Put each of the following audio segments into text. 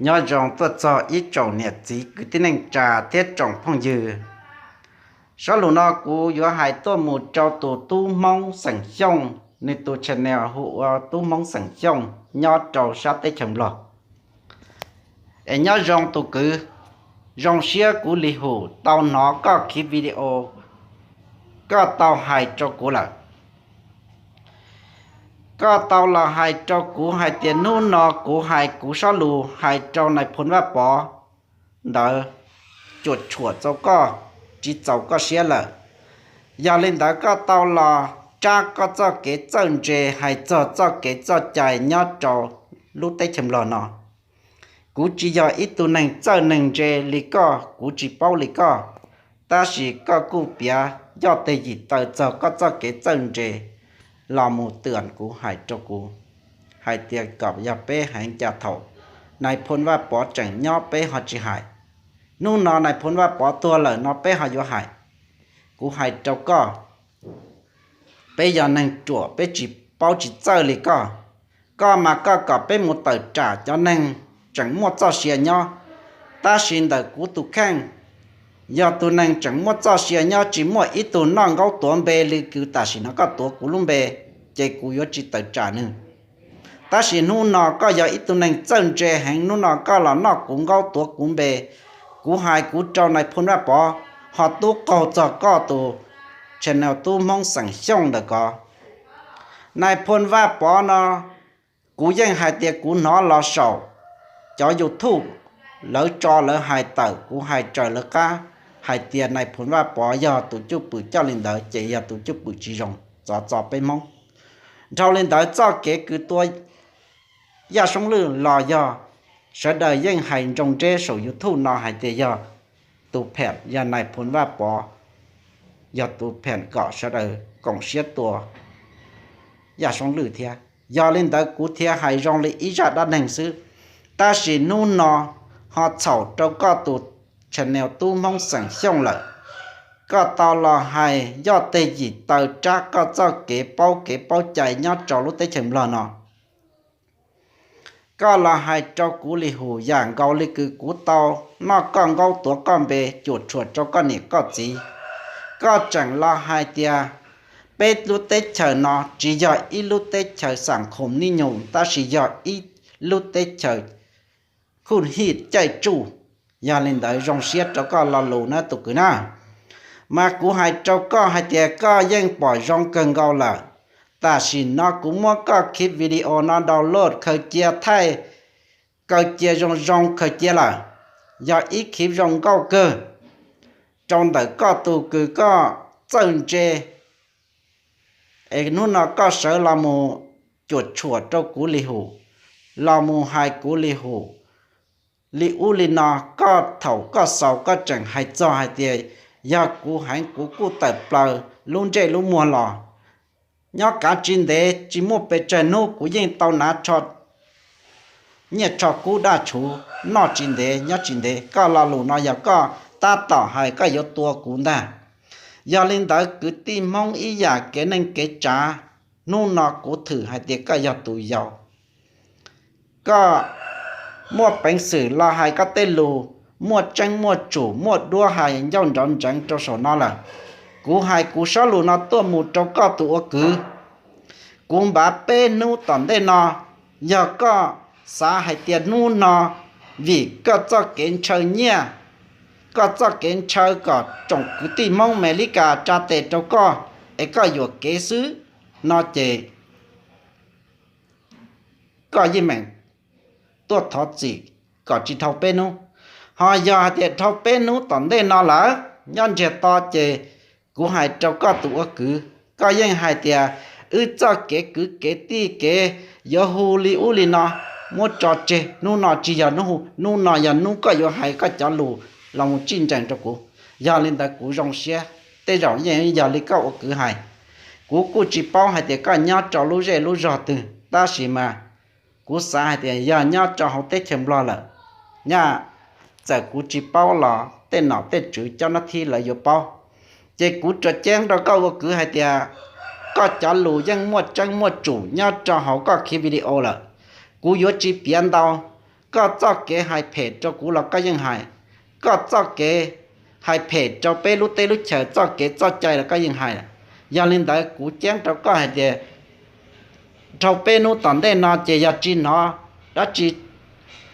Nyob zoo tuaj txog ib tsoom niam txiv kwv tij neej tsa thiab tsoom phooj ywg. Zaj lus no kuv yuav hais tuaj mus rau tus tub Hmoob xeem Xyooj, nws tus channel hu ua tub Hmoob xeem Xyooj nyob rau sab teb chaws Nplog. Es nyob zoo tus kwv, zoo siab kuv li hum tau hnov koj khiv video koj tau hais rau kuv lawm. Koj tau los hais rau kuv hais tias hnub no kuv hais kuv zaj lus hais rau nais phoo Vaj Pov ntawd cuam tshuam rau koj, tsis txaus koj siab lawm. Yog li ntawd koj tau los rab koj txoj kev txawj ntse hais txog txoj kev txoj cai nyob rau lub teb chaws Nplog no. Kuv tsis yog ib tug neeg txawj neeg ntse li koj, kuv tsis paub li koj, tab sis koj kuj piav yoj teg yim taw txog koj txoj kev txawj ntse los mus twam kuv hais rau kuv hais tias kom yog peb heev cas thaum nais phoo Vaj Pov tseem nyob peb ho tsis hais, hnub no nais phoo Vaj Pov tuag lawm no peb ho yuav hais. Kuv hais rau koj, peb yog neeg ruam peb tsis paub tsis txawj li koj. Koj mas koj kom peb mus tawm tsam cov neeg tseem muaj txoj sia nyob, tab sis ntawm kuv tus kheej, yog tus neeg tseem muaj txoj sia nyob tsis muaj ib tug noj nkaub tuav npe li kws tam sim no koj tuav kuv lub npe, ces kuv yuav tsis tawm tsam nws. Tab sis hnub no koj yog ib tug neeg txawj ntse heev, hnub no koj los noj kuv nkaub tuav kuv npe. Kuv hais kuv rau nais phoo Vaj Pov, ho tub qaug txog koj tus channel tub Hmoob xeem Xyooj ntawm ko. Nais phoo Vaj Pov no, kuv yeej hais tias kuv hnov los saum cov YouTube lawv tso lawv hais tawm, kuv hais raws lawv qab hais tias nais phoo Vaj Pov yog tus cwj pwm coj li ntawd ces yog tus cwj pwm tsis zoo txov txo peb Hmoob. Dhau li ntawd txoj kev kws tua Yaj Soob Lwj los yog sawv daws yeej hais ntsoov nteb saum YouTube no hais tias yog tus phem yog nais phoo Vaj Pov, yog tus phem kom sawv daws koom siab tua Yaj Soob Lwj thiab. Yog li ntawd kuv thiaj hais zoo li ib zaj dab neeg xwb. Tab sis hnub no ho txhaum rau koj tus channel tub Hmoob xeem Xyooj lawm. Koj tau los hais yoj teg yim taw rab koj txoj kev paub kev paub cai nyob rau lub teb chaws Nplog no. Koj los hais rau kuv li hum yam nkaus li kws kuv tau noj koj nkaub tuav koj npe cuam tshuam rau koj niam koj txiv. Koj tseem los hais tias peb lub teb chaws no tsis yog ib lub teb chaws xam khoom nij nyoog tab sis yog ib lub teb chaws khuj hij caij tsuj. Yog li ntawd zoo siab rau koj lo lus na tus kwv na. Mas kuv hais rau koj hais tias koj yeej pom zoo kawg nkaus lawm. Tam sim no kuv muab koj khiv video no download khaws cia thaij, khaws cia zoo zoo khaws cia lawm. Yog ib khiv zoo nkauj kawg rau ntawm koj tus kws koj txawj ntse. Es hnub no koj sawv los mus cuam tshuam rau kuv li hum, los mus hais kuv li hum, li ub li no, koj thaum koj xaus koj tseem hais txog hais tias yog kuv heev kuv kuj tawm plaws lub ntsej lub muag los. Nyob kav tsis ntev tsis muaj pes tsawg hnub kuv yeej tau hnav nyiaj tsho kub daj tshuv noj tsis ntev nyob tsis ntev. Koj lo lus no yog koj tab tom hais koj yuav tua kuv ntag. Yog li ntawd kwv tij Hmoob ib yam kev neej kev tsav, hnub no kuv thwm hais tias koj yog tus yau. Koj muaj peev xwm los hais koj tej lus muaj tseeb muaj tsum muaj duab hais ncauj nrov ntseev rau saum no lawm. Kuv hais kuv sab lus no tuaj mus rau koj tus ua kwv. Kuv npav peb hnub tom ntej no, yog koj xav hais tias hnub no vim koj txoj kev ntshaw nyiaj, koj txoj kev ntshaw kom tsoom kwv tij Hmoob Amelikas tsa tes rau koj, es koj yuam kev xwb no ces koj yeej meem tuaj thov txim kom tsis dhau peb hnub. Ho yog hais tias dhau peb hnub tom ntej no lawm nyob ntsiag to ces kuv hais rau koj tus ua kwv, koj yeej hais tias wb txoj kev kwv kev tij kev yuav hu li ub li no muab tso tseg, hnub no tsis yog hnub, hnub no yog hnub koj yuav hais koj cov lus los mus txij nrees rau kuv. Yog li ntawd kuv zoo siab, tej zaum yeej yog li koj ua kwv hais. Kuv kuj tsis paub hais tias koj nyob rau lub zej lub zog twg, tab sis mas kuv xav hais tias yog nyob rau hauv teb chaws Nplog lawm, nyaj txawm kuv tsis paub los tej nom tej tswv cov nab thib lawv yuav paub. Ces kuv tsuas ceeb rau koj ua kwv hais tias koj cov lus yeej muaj tseeb muaj tsum nyob rau hauv koj khiv video lawm. Kuv yuav tsis piav ntau, Koj txoj kev hais phem rau kuv los koj yeej hais, koj txoj kev hais phem rau peb lub teb lub chaws txoj kev txoj cai los koj yeej hais. Yog li ntawd kuv ceeb rau koj hais tias dhau peb hnub tom ntej no ces yog tsis hnov dab tsi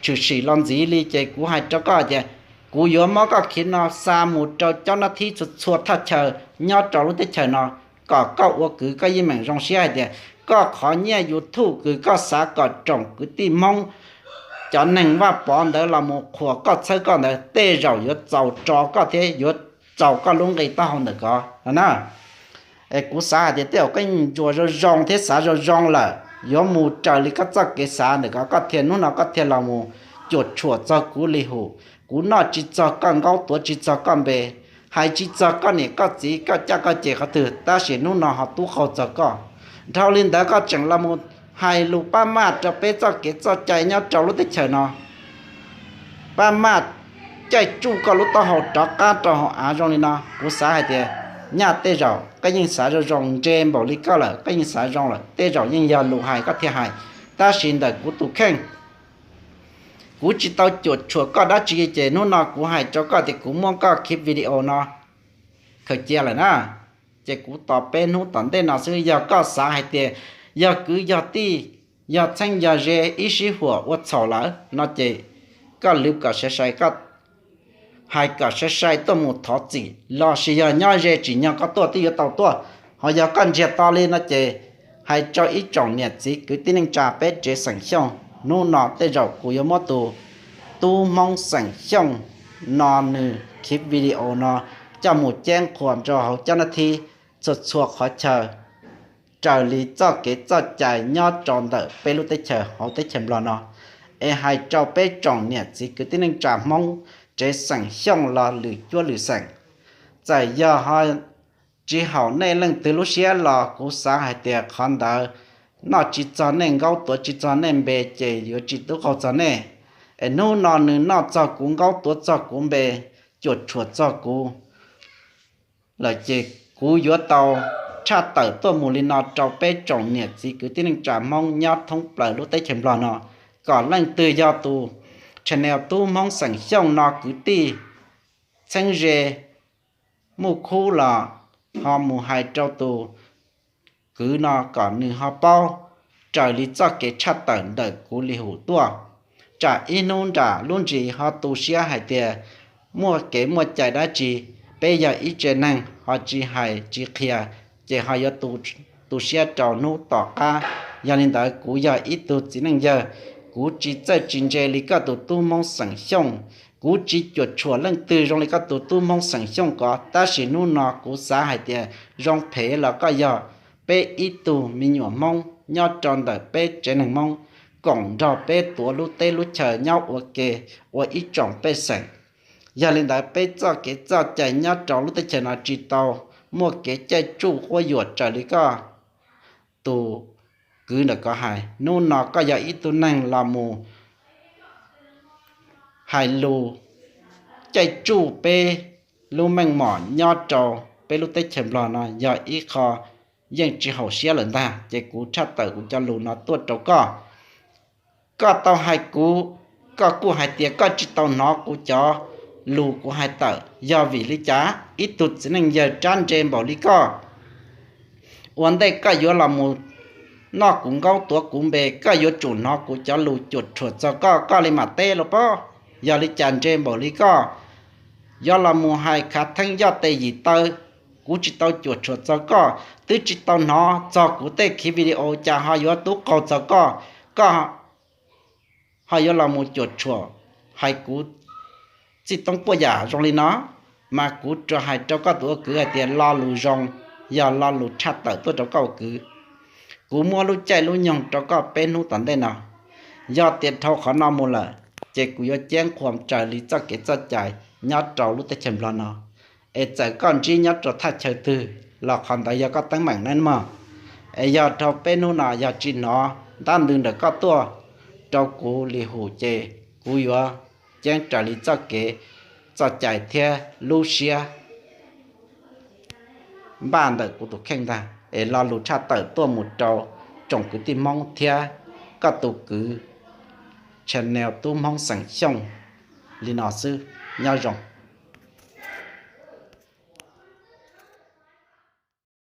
tshwm sim los ntxiv li ces kuv hais rau koj tias kuv yuav muab koj khiv no xa mus rau cov nab thib txhua txhua thaj chaw nyob rau lub teb chaws no, kom koj ua kwv koj yeej meem zoo siab hais tias koj qhov nyiaj YouTube kws koj xav kom tsoom kwv tij Hmoob cov neeg Vaj Pov ntawd los mus qhuas koj txhawb koj ntawd tej zaum yuav txaus tso koj thiab yuav txaus koj lub nqi taub hau ntawm ko na. Es kuv xav hais tias tej zaum koj yeej ntsuas zoo zoo thiab xav zoo zoo lawm yuav mus raws li koj txoj kev xav ntawm ko koj thiaj hnub no koj thiaj los mus cuam tshuam txog kuv li hum. Kuv noj tsis txog koj nkaub tuav tsis txog koj npe, hais tsis txog koj niam koj txiv koj caj koj ces qhov twg tab sis hnub no ho tub qaug txog koj. Dhau li ntawd koj tseem los mus hais lus pab maj rau peb txoj kev txoj cai nyob rau lub teb chaws no, pab maj caij tsuj koj lub taub hau rov qab rau hauv av zoo li no. Kuv xav hais tias nyaj tej zaum koj yeej xav zoo zoo nres npaum li koj lawm koj yeej xav zoo lawm tej zaum yeej yog lus hais koj thiaj hais. Tab sis ntawm kuv tus kheej kuv tsis tau cuam tshuam koj dab tsi ces hnub no kuv hais rau koj tias kuv muab koj khiv video no khaws cia lawm na. Ces kuv tos peb hnub tom ntej no xwb yog koj xav hais tias yog kwv yog tij, yog txheeb yog ze ib sib huam ua txhaum lawm no ces koj lwv kom sai sai, koj hais kom sai sai tuaj mus thov txim los sis yog nyob ze tsim nyog koj tuaj twb yuav tau tuaj. Ho yog koj ntsiag to li no ces hais rau ib tsoom niam txiv kwv tij neej tsa peb tsev xeem Xyooj, hnub no tej zaum kuv yuav muab tus tub Hmoob xeem Xyooj no nws khiv video no coj mus ceeb qhuas rau hauv cov nab thib txhua txhua qhov chaw raws li txoj kev txoj cai nyob rau ntawm peb lub teb chaws hauv teb chaws Nplog no, es hais rau peb tsoom niam txiv kwv tij neej tsa Hmoob tsev xeem Xyooj los lwm cuab lwm xeem. Txawm yog ho tsis haum nej leej twg lub siab los kuv xav hais tias qhov ntawd noj tsis txog nej nkaub tuav tsis txog nej npe ces yuav tsis tub qaug txog nej. Es hnub no nws noj txog kuv nkaub tuav txog kuv npe, cuam tshuam txog kuv lawm ces kuv yuav tau tshaj tawm tuaj mus li no rau peb tsoom niam txiv kwv tij neej tsa Hmoob nyob thoob plaws lub teb chaws Nplog no, kom leej twg yog tus channel tub Hmoob xeem Xyooj no kwv tij txheeb ze muaj khub los ho mus hais rau tus kwv no kom nws ho paub raws li txoj kev tshaj tawm ntawm kuv li hum tuaj. Tsam ib hnub nram lub ntsis ho tu siab hais tias muaj kev muaj cai dab tsi, peb yog ib tsev neeg ho tsis hais tsis qhia ces ho yuav tu siab rau hnub tom qab. Yog li ntawd kuv yog ib tug txiv neej yawg, kuv tsis txawj tsis ntse li koj tus tub Hmoob xeem Xyooj, kuv tsis cuam tshuam leej twg zoo li koj tus tub Hmoob xeem Xyooj ko, tab sis hnub no kuv xav hais tias zoo phem los koj yog peb ib tug me nyuam Hmoob nyob rau ntawm peb tsev neeg Hmoob, koom nrog peb tuav lub teb lub chaw nyob ua ke ua ib tsoom pej xeem. Yog li ntawd peb txoj kev txoj cai nyob rau lub teb chaws no tsis tau muaj kev caij tsuj quab yuam raws li koj tus kwv ntawm ko hais. Hnub no koj yog ib tug neeg los mus hais lus caij tsuj peb lub meej mom nyob rau peb lub teb chaws Nplog no yog ib qho yeej tsis haum siab lawm ntag. Ces kuv tshaj tawm kuv cov lus no tuaj rau koj. Koj tau hais kuv, koj kuj hais tias koj tsis tau hnov kuv cov lus kuv hais tawm, yog vim li cas? Ib tug txiv neej yawg rab ntseg npaum li koj, ua ntej koj yuav los mus noj kuv nkaub tuav kuv npe, koj yuav tsum hnov kuv cov lus cuam tshuam txog koj, koj li mam teb los pob. Yog li cas ntseg npaum li koj yuav los mus hais khav theeb yoj tes yim taw? Kuv tsis tau cuam tshuam txog koj, twb tsis tau hnov txog kuv tej khiv video cas ho yuav tub qaug txog koj, koj ho yuav los mus cuam tshuam hais kuv txij toob puaj yam zoo li no. Mas kuv rov hais rau koj tus ua kwv hais tias lo lus zoo yog lo lus tshaj tawm tuaj rau koj ua kwv. Kuv muab lub caij lub nyoog rau koj peb hnub tom ntej no. Yog tias dhau qhov no mus lawm, ces kuv yuav ceeb qhuas raws li txoj kev txoj cai nyob rau lub teb chaws Nplog no. Es txawm koj ntsib nyob rau thaj chaw twg los qhov ntawd yog koj teeb meem nawb mog. Es yog dhau peb hnub no yog tsis hnov ntab ntws ntawm koj tuaj rau kuv li hum ces kuv yuav ceeb raws li txoj kev txoj cai thiab lub siab npaj ntawm kuv tus kheej ntag. Es lo lus tshaj tawm tuaj mus rau tsoom kwv tij Hmoob thiab koj tus kwv channel Tub Hmoob Xeem Xyooj li no xwb. Nyob zoo.